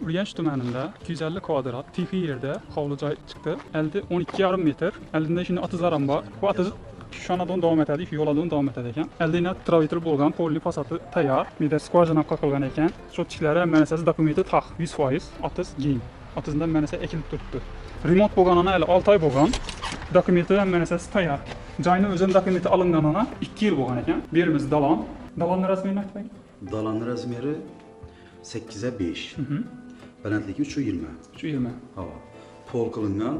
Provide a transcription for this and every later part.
Urganch tumanida 250 kvadrat tihi yerda hovli joy chiqdi. Eldi 12,5 metr. Eldida shuni atizlar ham bor. Bu atiz Shanadan davom etadi, yo'ladan davom etadi ekan. Eldina travitr bo'lgan, polni fasadi tayyor. Mida skvajina qilgan ekan. Счётчик lari hamma narsasi dokumenti taq 100%. Atiz giň. Atizdan hamma narsa ekilib turibdi. Remont bo'lganina hali 6 oy bo'lgan. Dokumenti hamma narsasi tayyor. Joyni o'zini dokumenti olinganina 2 yil bo'lgan ekan. Bu yerimiz dalon. Dalonni razmerini aytmang. Dalanın razmeri 8'e 5. Balandligi 3,20. 3,20. Hava. Pol qilingan,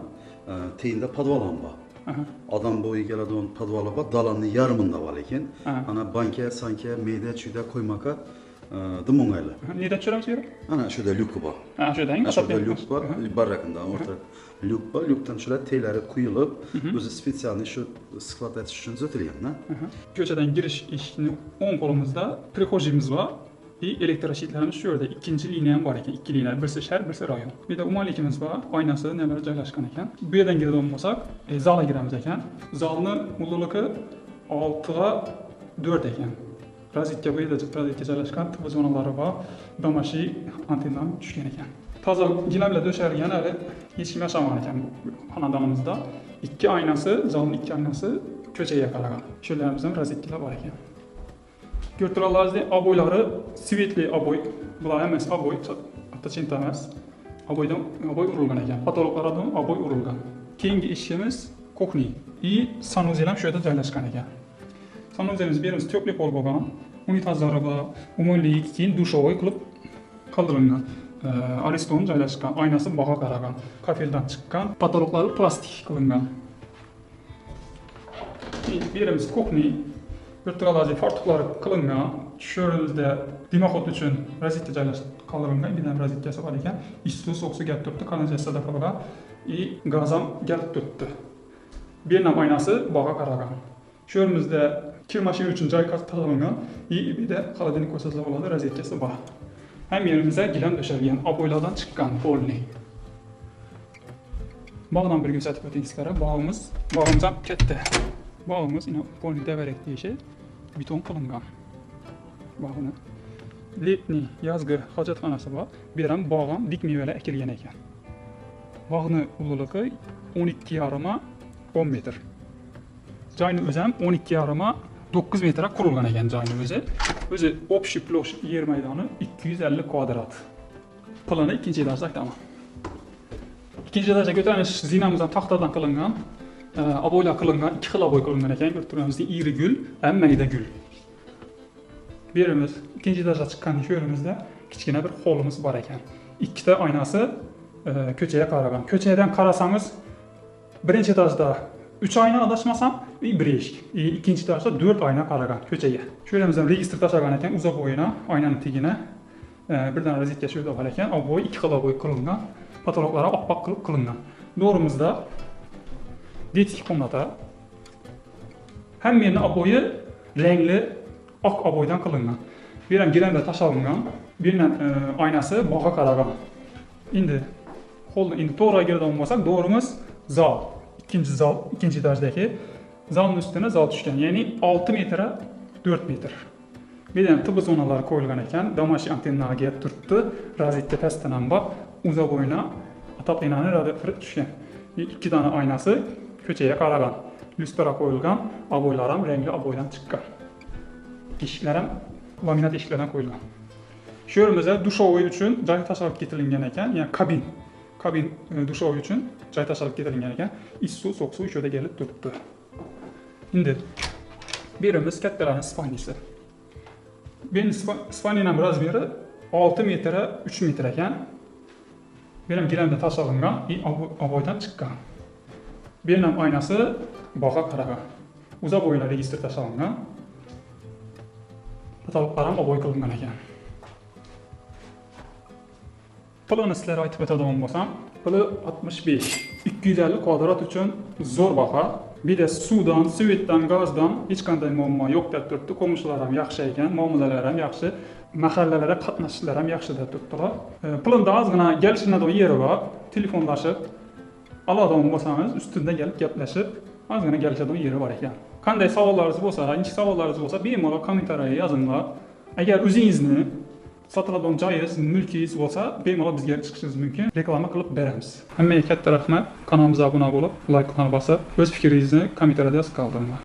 teyinde podval ham bor. Aha. Adam boyu keladigan podvali bor, dalanning yarmında bor lekin. Ha. Ana banka, sanka, mayda chuyda qo'ymoqqa dim o'ng'ayli. Nerdan tushiramiz bu yerga? Ana shu yerda lyuki bor. Ha, shu yerdan Ana shu yerda lyuk bor, barrakında o'rta lyuk bor. Lyukdan tushiradi, teylari quyilib, o'zi специальный shu склад etish uchun tuzatilgan-da. Ko'chadan girish eshikini o'ng qo'limizda прихожий miz bor. И электро щит larimiz shu yerda. Ikkinchi liniya ham bor ekan. Ikki liniya, birisi shar, birisi rayon. Bu yerda umumanlikimiz bor. Oynasi nimalar joylashgan ekan. Bu yerdan kiradigan bo'lsak, zalga kiramiz ekan. Zalni ulug'ligi 6ga 4 ekan. Rozetka bu yerda rozetka joylashgan, TV zonalari bor. Домашний antenna tushgan ekan. Toza gilamlar to'shalgan, hali hech kim yashamagan ekan bu xonadonimizda. Ikki oynasi, zalning ikki oynasi ko'chaga qaragan. Shu yerlarimizda ham rozetkalar bor ekan. Ko'rib turganlaringizdek обой lari светлый обой. Bular hammasi обой, attachinta emas. Обой dan обой urilgan ekan. Потолок laridan обой urilgan. Keyingi eshigimiz кухня. И санузел ham shu yerda joylashgan ekan. Санузел imiz bu yerimiz тёплый pol bo'lgan. Unitazlari bor, umumiy keyin душевой qilib qoldirilgan. Ariston joylashgan, oynasi bog'ga qaragan, kafeldan chiqqan, потолок lari plastik qilingan. Bu yerimiz кухня. Ko'rib turganlaringizdek fartuqlari qilingan. Shu yerimizda дымоход uchun rozetka joylashib qoldirilgan. Bir ham rozetkasi bor ekan. Issiq suv so'q kelib turibdi, kanalizatsiyada qilgan. И gaz ham kelib turibdi. Bu yerning oynasi bog'ga qaragan. Shu yerimizda kir mashina uchun joy tanlangan. И bu yerda холодильник ko'rsatsa bo'ladi, rozetkasi bor. Ham yerimizda gilam to'shalgan, обой lardan chiqqan polni. Bog'dan bir ko'rsatib o'ting sizlarga. Bog'imiz ham katta. Bog'imiz ina polni tevarak deyishi beton qilingan. Bog'ni. Летний yozgi hojatxonasi bor. Bu yer ham bog' ham dik mevalar ekilgan ekan. Bog'ni ulug'ligi 12,5 10 metr. Joyni o'zi ham 12,5 9 metrga qurilgan ekan joyni o'zi. O'zi общий площадь yer maydoni 250 kvadrat. Pulini ikkinchi etajda aytaman. Ikkinchi etajga ko'tarilish zinamiz ham taxtadan qilingan. Обой lar qilingan, ikki xil обой qilingan ekan. Ko'rib turganimizdek iri gul, ham mayda gul. Bu yerimiz ikkinchi etajga chiqqan shu yerimizda kichkina bir holimiz bor ekan. Ikkita oynasi ko'chaga qaragan. Ko'chadan qarasangiz birinchi etajda 3 oyna adashmasam, и bir eshik. И ikkinchi etajda 4 oyna qaragan ko'chaga. Shu yerimizda registr tashlagan ekan uzoq bo'yina, oynani tagina. Birdan rozetka shu yerda bor ekan. Обой ikki xil обой qilingan. Потолок lari oppoq qilib qilingan. To'g'rimizda детский комната. Hamma yerni обой i rangli oq обой dan qilingan. Bu yer ham gilamlar tashlangan. Bu yerdan oynasi bog'ga qaragan. Endi holni endi to'g'ri kiradigan bo'lsak, to'g'rimiz zal. Ikkinchi zal, ikkinchi etajdagi zalning ustuna zal tushgan. Ya'ni 6 metra 4 metr. Bu yerda ham TV zonalari qo'yilgan ekan. Домашний antennaga kelib turibdi. Rozetka pastdan ham bor. Uzoq bo'yina отопление ni radiatori tushgan. Ikki dona oynasi ko'chaga qaragan. Lyustra qo'yilgan, обой lar ham rangli обой dan chiqqan. Eshiklar ham laminat eshiklardan qo'yilgan. Shu yerimizda душевой uchun joy tashlab ketilgan ekan, ya'ni kabin. Kabin душевой uchun joy tashlab ketilgan ekan. Issiq, sovuq suv shu yerda kelib turibdi. Endi bu yerimiz kattalarning спальня si. Bu yerning спальня ning размер i 6 metra 3 metr ekan. Bu yer ham gilamda tashlangan, и обой dan chiqqan. Bu yerning ham oynasi bog'ga qaragan. Uzoq bo'yina registr tashlangan. Потолок lar ham обой qilingan ekan. Pulini sizlarga aytib o'tadigan bo'lsam, puli 65. 250 kvadrat uchun zo'r baho. Bir de suvdan, свет dan, gazdan hech qanday muammo yo'q deb turibdi. Qo'shnilar ham yaxshi ekan, muomalalar ham yaxshi, mahallalarda qatnashishlar ham yaxshi deb turibdilar. Pulida ozgina kelishiladigan yeri bor. Telefonlashib, oladigan bo'lsangiz, ustida kelib gaplashib, ozgina kelishadigan yeri bor ekan. Qanday savollaringiz bo'lsa, inchi savollaringiz bo'lsa, bemalol kommentariyaga yozinglar. Agar o'zingizni Sotiladigan joyingiz, mulkingiz bo'lsa, bemalol bizga chiqishingiz mumkin. Reklama qilib beramiz. Hammaga katta rahmat. Kanalimizga obuna bo'lib, layklarni bosib, o'z fikringizni kommentariyada yozib qoldiringlar.